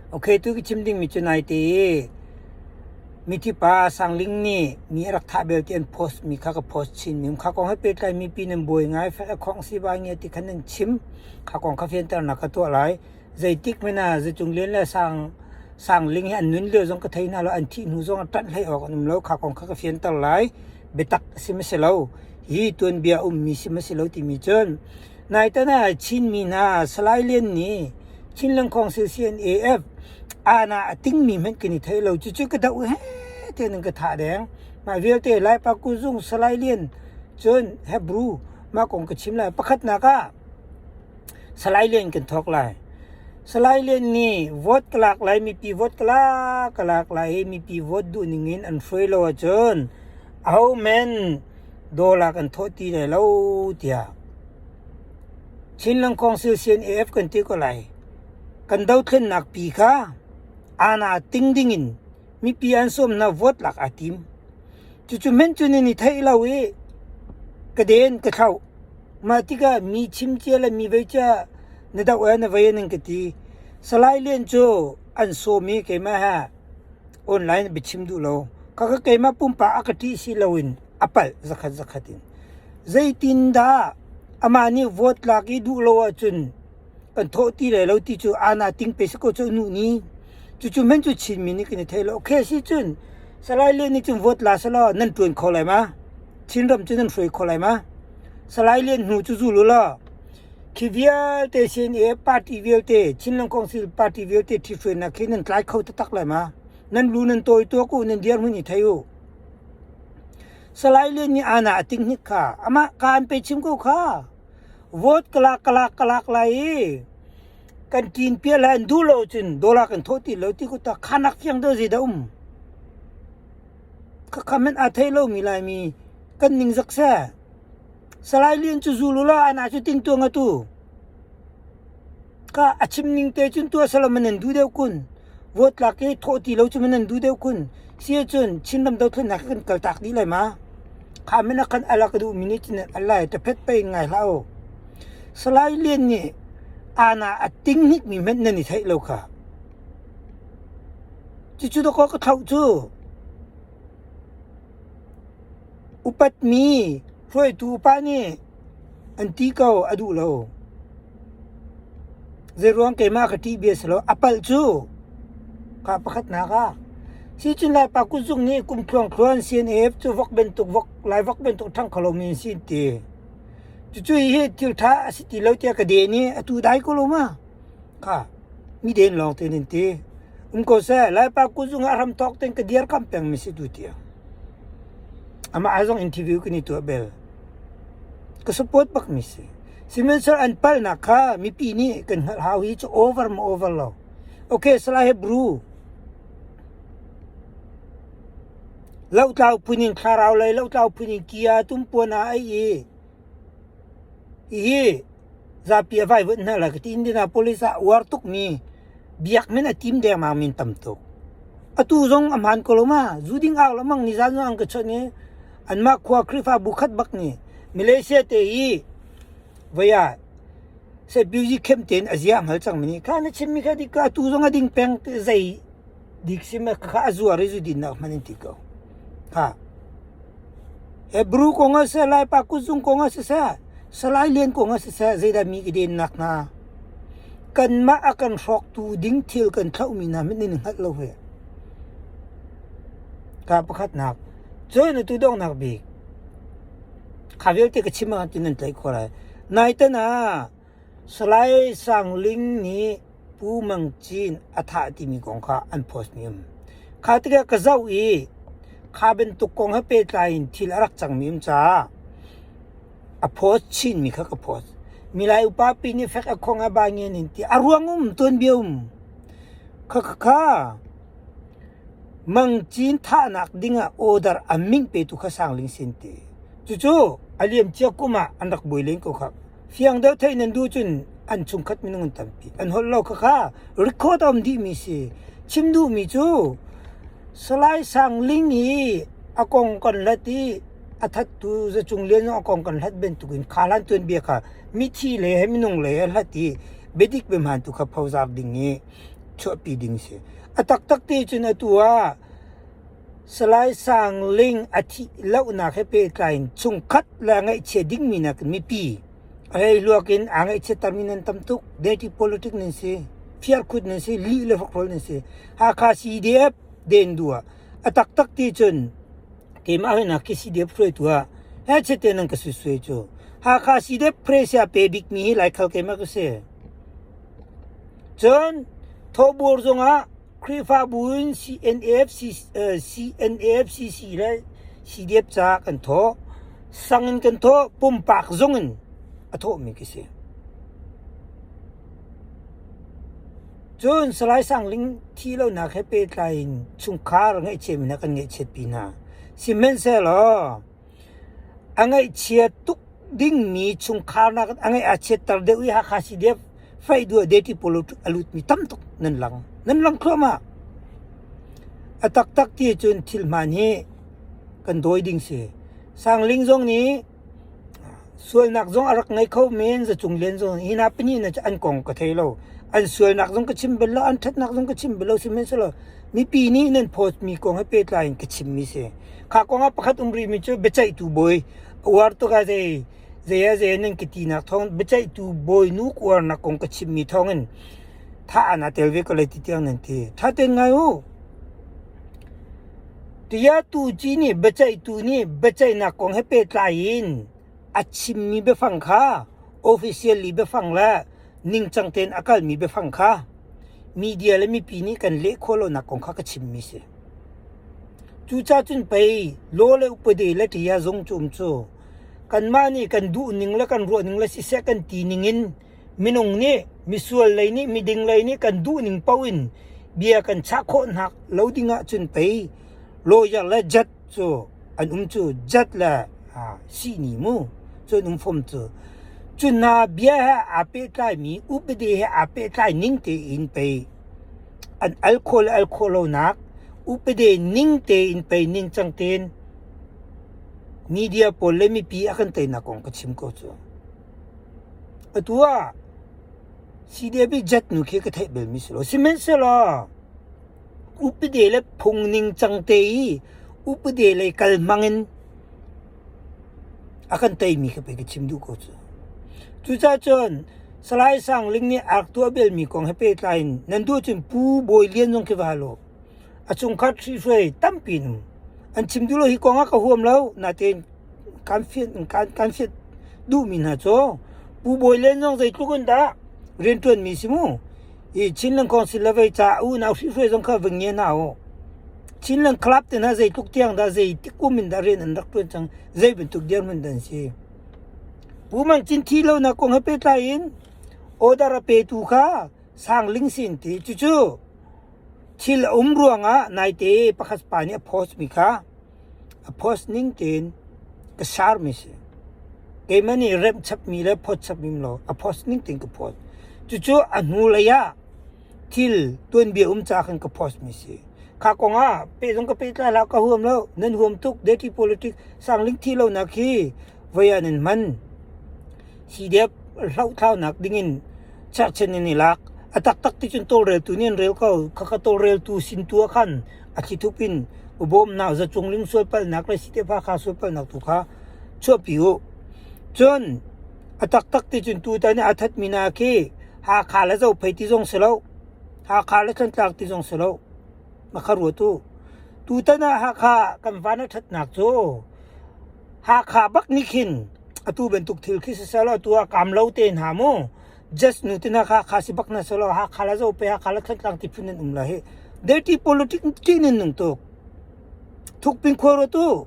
Okay, tu ka chim dingmi cu naite i mithi pa Sang Ling nih mi a rak thah bel ti an post mi kha ka post chin mi kha kong he pehtlai mipi nan buai ngai fek a khong si ba nge ti khan nan chim kha kong kha fianternak ka tuah lai. Zeitik hmanh ah Zacung Lian le Sang Sang Ling hi an nun lio zong ka thei hna lo an thih hnu zong ah ṭanh hlei awk an um lo kha kong kha ka fianter lai. Biatak a si ma si lo hi tuanbia ummi si ma si lo timi cun naitan ah Chinmi hna Salai Lian nih Chin Lengkong CNAF aana a tingmi hmanh kan i thei lo cucu ka doh he tiah nan ka thah deng. Mah vialte Laipa Kuzung Salai Lian cun Hebrew mah kong ka chim lai. Pakhatnak ah Salai Lian kan thawk lai. Salai Lian nih vote ka lak lai, mipi vote ka lak ka lak lai i mipi vote duh ning in an hruai lo ahcun aho men dollar kan thawh ti lai lo tiah Chin Lengkong Sil CNAF kan ti ko lai. Kan dothlennak pi kha aana ting ding in mipi an sawm hna vote lak aa tim. Cucu men cu nan i theih lo i ka den ka thlauh. Mah tikah mi chim cia le mi vei cia na doh e na vei nan ka ti. Salai Lian cu an sawm i keimah he online biachim duh lo. Khakha keimah pumpak a ka ṭih si loin a palh zakhat zakhat in. Zeitindah amah nih vote lak i duh lo ahcun kan thawh ti lai lo ti cu ana ting pe si ko cu nu ni. Cucu men cu Chinmi nih kan i thei lo. Okay si cun Salai Lian nih cun vote la selaw nan ṭuan kho lai ma? Chinram cu nan hruai kho lai ma? Salai Lian hnu cu zul u law khi vialte CNA party vialte Chinland Council party vialte ṭhithruainak khi nan tlai kho taktak lai ma? Nan lu nan tawi tuak u, nan dirhmun i thei u. Salai Lian nih ana a ting hnik kha amah ka an pe chim ko kha. Vote ka lak ka lak ka lak lai i kan ṭin pial an duh lo cun dollar kan thawh ti lo ti ku ta khanak fiang deuh zei dah um. Khakha hmanh aa thei lomi Laimi kan ningzak seh. Salai Lian cu zul u law anah cu tingtuang atu. Ka a chim ning te cun tuah selaw man nan duh deuh kun. Vote lak i thawh ti lo cu man nan duh deuh kun. Si ahcun Chinram dothlennak hi kan kaltak dih lai ma? Kha men ah khan ala ka duhmi nih cun an lai taphet pei ngai hlah u. Salai Lian nih ana a ting hnikmi hmanh nan i theih lo kha. Cucu dawkaw ka thlauh cu. Upatmi hruaitu upa nih an ti ko a duh lo. Zeiruang keimah ka ṭih bia si lo. A palh cu ka pakhatnak ah. Sicun Laipa kutzung nih kum thluangthluan CNF cu vok bantuk vok Lai vok bantuk ṭhang kho lomi an si an ti. Cucu hihi thil ṭha a si ti lo tiah ka den i atu dai ko lo ma? Kha miden lawng te nan ti. Um ko seh, Laipa kuzung ah hramthawk ten ka dirkamh pengmi si tu tiang. Amah zong interview kan i tuah bel. Ka support bak mi si. Sihmanhsehlaw an palnak kha mipi nih kan hngalh hau hi cu over ma over lo. Okay, Salai Hebrew. Lotlau phun in thlarau lei lotlau phun in kia tumpuan ah ai i hihi zapi a vaivuanh hna lai ka ti. Indianapolis ah uar tukmi biak men a tim dengmang mi an tam tuk. Atu zong a hmaan ko lo ma? Zu ding au lengmang nizan zong an ka chawnh i anmah khua Khrihfabu khat bak nih Malaysia te i voi ah Sehpiuzi khem tein a zia a hngal cangmi nih kha na chimmi kha dik ko atu zong a ding peng zei dik si ma kha a zuar i zu dinnak hman in ti ko. Ha. Hebrew kong ah siseh, Laipa kutzung kong ah siseh, Salai Lian kong ah siseh, zeidah mi i dennak hna? Kanmah a kan hrawktu ding thil kan thlauhmi hna hmanh nan i hngalh lo he. Ka pakhatnak. Cun atu donghnak bik. Kha vialte ka chim ah ti nan tlaih khawh lai. Naitan ah Salai Sang Ling nih Pu Mang Cin a thah timi kong kha an post mi um. Kha tikah ka zoh i kha bantuk kong he pehtlai in thil a rak cangmi um caah a post chinmi kha ka post. Milai upa pi nih fek a khong a ba ngen in ti a ruang um tuanbia um. Kha kha kha Mang Cin thahnak dingah order a ming petu kha Sang Ling sin ti. Cucu a liam cia kum ah an rak buai len ko kha. Fiang deuh theih nan duh cun an chungkhat minung an tampi. An holh lo khakha record a um dihmi si. Chim duhmi cu Salai Sang Ling hi a kong kan hlat i a thattu Zacung Lian zong a kong kan hlat bantukin kha hlan tuanbia kha mithi le he minung le he hlat i biadik biahmaan tu kha phozar ding i chuahpi ding si. A taktak ti cun atu ah Salai Sang Ling a thih lohnak he pehtlai in chungkhat le ngaihchia dingmi nakin mipi a hleihluak in aa ngaihchiattermi nan tam tuk. Dirty politics nan si, fiarkhut nan si, lih le hrokhrol nan si. Hakha CDF den duh ah a taktak ti cun keimah he nak khi CDF hruaitu ah he chete nan ka suisui cu. Hakha CDF pressure pe bikmi hi Laikhal keimah ka si. Cun thawhbur zongah Khrihfabu in CNF, CNAFCC le CDF caah kan thawh. Sang in kan thawh, pumpak zong in a thawhmi ka si. Cun Salai Sang Ling thi lonak he pehtlai in chungkhar ngaihchiatmi hna kan ngaihchiatpi hna. Sihmanhsehlaw A ngaihchia tuk dingmi chungkhar nakin a ngaih a chiatter deuh i Hakha CDF Faiduah Deity Politic a lutmi tam tuk nan lang. Nan lang thluahmah. A taktak ti cun thil hmaan hi kan dawi ding si. Sangling zong nih sualnak zong a rak ngei kho men zacung len zong hi hna pahnih na an kong ka thei lo. An sualnak zong ka chim bal lo, an ṭhatnak zong ka chim bal lo sihmanhsehlaw mipi nih nan phawtmi kong he pehtlai in ka chimmi si. Kha kong ah pakhat um rihmi cu biaceihtu bawi a uar tuk ah zei zei ah zei nan ka tinak thawng biaceihtu bawi nu ka uarnak kong ka chimmi thawngin thah ah naa tel ve ko lai ti tiang nan ti. Ṭha tein ngai u. Tiah tu ci nih biaceihtu nih biaceihnak kong he pehtlai in a chimmi biafang kha officially biafang le ningcang tein a kalmi biafang kha media le mipi nih kan leh khawh lonak kong kha ka chimmi si. Cucaah cun pei law le upadi le ṭiya zung cu um cu kanmah nih kan duhning le kan ruahning le siseh kan ti ningin minung nih misual lei nih miding lei nih kan duhning paoh in bia kan chah khawh hna lo ding ahcun pei lawyer le judge cu an um cu judge le sihni mu cu an um fom cu. Cu hna bia he aa pehtlaimi upadi he aa pehtlai ning tein pei An al khawh le al khawh lonak upade ning tein pei ningcang tein media pawl le mipi a kan teinak kong ka chim ko cu. Atu ah CDB jet nu khi ka theih belmi si lo. Sihmanhsehlaw upade le phung ningcang te i upade lei kal hmang in A kan teimi kha pei ka chim duh ko cu. Cucaah cun Salai Sang Ling nih a rak tuah belmi kong he pehtlai in nan duh cun Pu Bawi Lian zong khi va hal u. A chungkhat hrihhruai tampi in um. An chim duh lo hi kong ah ka huam lo. Natein kan fian kan fian duhmi hna cu Pu Bawi Lian zong zeitluk in dah rianṭuanmi si mu. I Chinland Council le vei ca unau hrihhruai zong kha va ngia hna u. Chinland Club te hna zeitluk tiang dah zeitik kum in dah rian an rak ṭuan cang zei bantuk dirhmun dah an si. Pu Mang Cin thi lonak kong he pehtlai in order a petu kha Sang Ling sin ti cucu thil a um ruangah naite pakhat pa nih a post mi kha a post ning tein ka share mi si. Keimah nih remh chapmi le phawt chapmi lo a post ning tein ka phawt. Cucu a hnu lei ah thil tuanbia um ca khan ka post mi si. Kha kong ah peh zong ka pehtlai hlah ka huam lo. Nan huam tuk dirty politics sangling thi lo nak hi voi ah nan hman. CDF hlohthlaunak dingin cherhchan in i lak. A taktak ti cun tawlreltu nih an rel ko. Khakha tawlreltu sin tu ah khan a thlithup in bawmnak zacung ling sualpalhnak le CDF Hakha sualpalhnak tu kha chuahpi u. Cun a taktak ti cun tutan i a thatmi hna khi Hakha le Zophei ti zong si lo. Hakha le Thantlang ti zong si lo. Makha ruat u. Tutan ah Hakha kan van a ṭhatnak cu Hakha bak nih khin atu bantuk thil khi siseh law atu ah kaam lo te hna mu just nu te hna kha Hakha si bak hna seh law Hakha le Zophei Hakha le Thantlang ti phun an um la hi dirty politics ṭih nan nung tuk. Thukpin khua ruat u.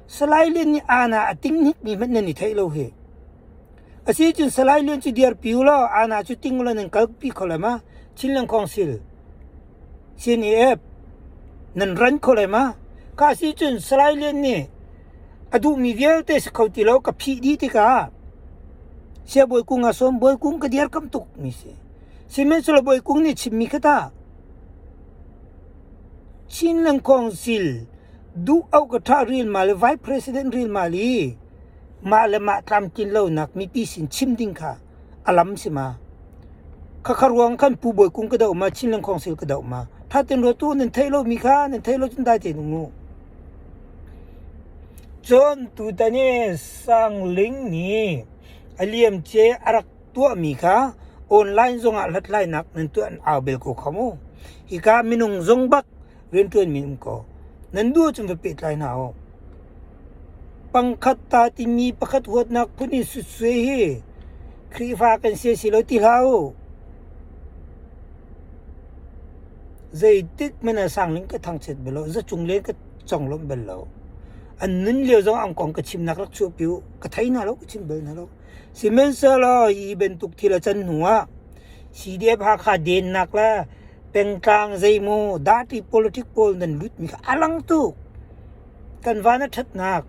Salai Lian nih aana a ting hnikmi hmanh nan i theih lo hi. Asi cun Salai Lian cu dirpi u law aana cu ting ulaw nan kalpi kho lai ma? Chinland Council, CNAF nan ran kho lai ma? Ka si cun Salai Lian nih a duhmi vialte si kho ti lo ka phih dih tikah Sia Bawi Kung ah sawm Bawi Kung ka dirkamh tuk mi si. Sihmanhsehlaw Bawi Kung nih chimmi kha tah Chinland Council duh auh ka ṭha rilmal i Vice President rilmal i mah le mah tlamtlin lonak mipi sin chim ding kha a lam si ma? Khakha ruang khan Pu Bawi Kung ka doh ma, Chinland Council ka doh ma. Tha ten ruat u, nan theih lomi kha nan theih lo cun dai tein um u. Cun tutan i Sang Ling nih a liamcia a rak tuahmi kha online zongah hlathlainak nan tuah an au bel ko kha mu. Hika minung zong bak rianṭuanmi um ko. Nan duh ahcun va pehtlai hna u. Pangkhat ta timi pakhat huatnak phun in sutsuai hi Khrihfa kan si si lo ti hlah u. Zeitik hmanh ah sangling ka thangchiat bal lo, zacung len ka conglawmh bal lo. An nun lio zong an kong ka chimnak rak chuahpi u. Ka thei hna lo, ka chim bal hna lo. Sihmanhsehlaw hi bantuk thil a can hnu ah CDF Hakha dennak le pengtlang zeimaw dati politic pawl nan lutmi kha a lang tuk. Kan van a ṭhatnak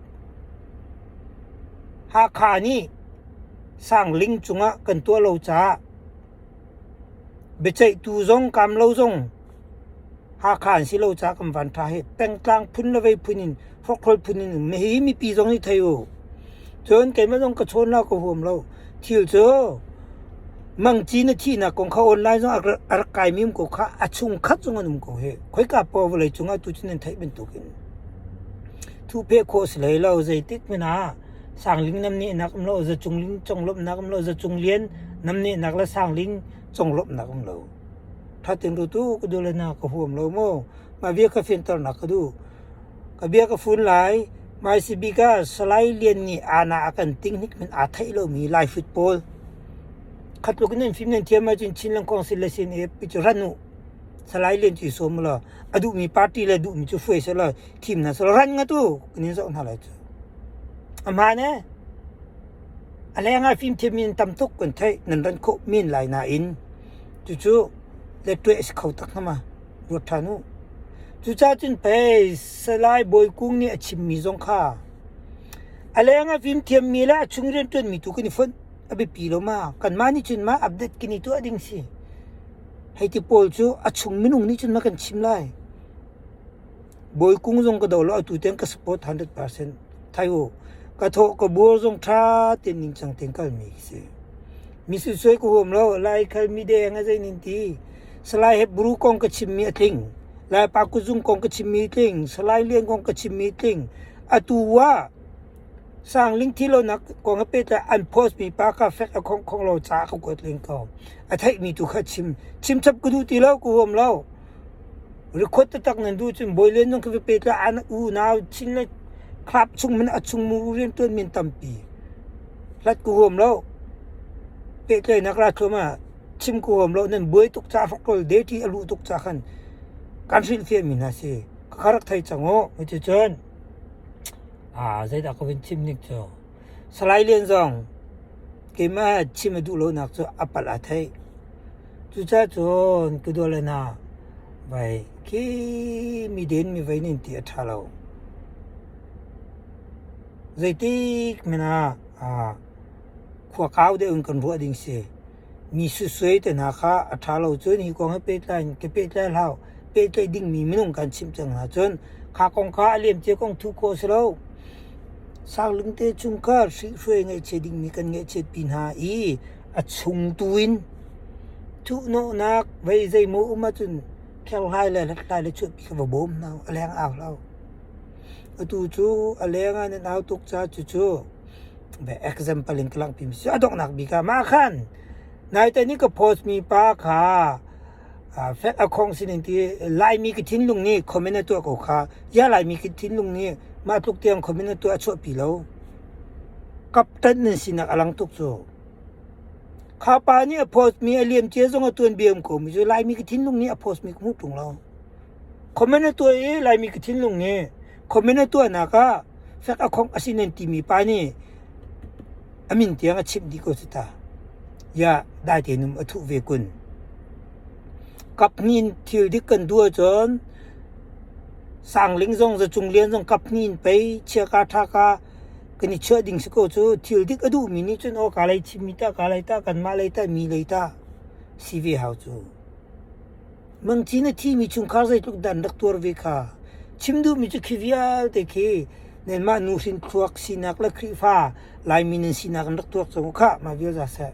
Hakha nih Sangling cungah kan tuah lo caah biaceihtu zong kaam lo zong Hakha an si lo caah kan van ṭha hi pengtlang phun le vei phun in hrawkhrol phun in um. Hihi mipi zong nih thei u. Cun keimah zong ka chawn lo ka huam lo. Thil cu mangci na thihnak kong kha online zong a rak kaimi um ko kha a chungkhat zong an um ko hi. Khoika paoh vawlei cungah tu cu nan theih bantukin thuhpheh khawh si hlei lo. Zeitik hmanh ah Sangling namnehnak um lo, zacungling conglawmhnak um lo, zacunglian namnehnak le sangling conglawmhnak um lo. Ṭhatin rutu ka duh le na ka huam lo maw? Mah bia ka fianternak ka duh. Ka bia ka fun lai. Mai sibik ah Salai Lian nih ana a kan ting hnik men aa theih lomi Lai football. Khatluk in nan fim nan thiam ahcun Chinland Council le CNA pi cu ran u. Salai Lian cu i sawm law a duhmi party le duhmi cu hruai seh law thim hna seh law ran ngat u kan in zoh hna lai cu. A hmaan ee. A leng ah fimthiam in tam tuk kan theih nan ran khawh men lai nain cucu le tuah a si kho tak hnga ma ruat ṭhan u. Cucaah cun pei Salai Bawi Kung nih a chimmi zong kha a leng ah fimthiammi le a chung rianṭuanmi tu kan i fonh a biapi lo ma kanmah nih cun ma update kan i tuah ding si. Hei ti pawl cu a chung minung nih cun ma kan chim lai. Bawi Kung zong ka do lo atu tiang ka support 100%. Thai u, ka thawh ka buar zong ṭha tein ningcang tein kalmi ka si. Mi suisui ka huam lo, Lai khal mi deng a zei nin ti. Salai Hebru kong ka chimmi a tling. Lai pa kuzung kong ka chimmi a tling. Salai Lian kong ka chimmi a tling. Atu ah Sangling thilonak kong a pehtlai an post mi pa kha fek a khong khong lo ca ka kuat len ko. A theihmi tu kha chim. Chim chap ka duh ti lo, ka huam lo. Record taktak nan duh cun Bawi Lian zong ka va pehtlai an unau chin le club chung man a chung mu riantuan min tampi. Hlat ka huam lo. Pehtlaihnak ra thluam ah chim ka huam lo. Nan buai tuk ca hrokrol deti a luh tuk ca khan kan hrilhfiah mi hna si. Ka rak thei cang u. Cucun zeidah ka vun chim nik cu Salai Lian zong keimah chim a duh lonak cu a palh aa theih. Cucaah cun ka dawle hna vai khi mi den mi vei nin ti a ṭha lo. Zeitik hmanh ah khua kau deuh in kan ruah ding si. Mi susuai te hna kha a ṭha lo cun hi kong he pehtlai in ka pehtlai hlah. Pehtlaih dingmi minung kan chimh cang hna cun kha kong kha a liamcia kong thuh khawh a si lo. Sangling te chung kha hrihhruai ngaihchia dingmi kan ngaihchiatpi hna i a chung tu in thuhnawhnak vei zeimaw um ahcun kherhlai le hlathlai le chuahpi kha va bawm hna u, a leng au hlah u. Atu cu a leng ah nan au tuk caah cucu example in ka langhpi mi si. A donghnak bik ah mah khan naite ni ka post mi pa kha fek a khong sin ti Laimi ka thinlung nih comment a tuah ko kha. Ya Laimi ka thinlung nih mah tluk tiang comment a tuah a chuahpi lo. Kaptan nan sinak a lang tuk cu. Kha pa nih a post mi a liamcia zong a tuanbia um ko mi cu Laimi ka thinlung nih a post mi ka hmuh ṭung lo. Comment a tuah i Laimi ka thinlung nih comment a tuahnak ah fek a khong a si nan timi pa nih a min tiang a chimh dih ko cu ta. Ya dai tein um a thuh ve kun. Kaphnih in thil dik kan duh ahcun Sangling zong Zacung Lian zong kaphnih in pei chiaka ṭhaka kan i chuah ding si ko cu thil dik a duhmi nih cun aw ka lei chimmi ta ka lei ta kanmah lei ta mi lei ta si ve hau cu. Mangci na thimi chungkhar zeitluk dah an rak tuar ve kha. Chim duhmi cu khi vialte khi nanmah nuhrin thluak sinak le Khrihfa Laimi nan sinak an rak tuak cang u khah mah vial za seh.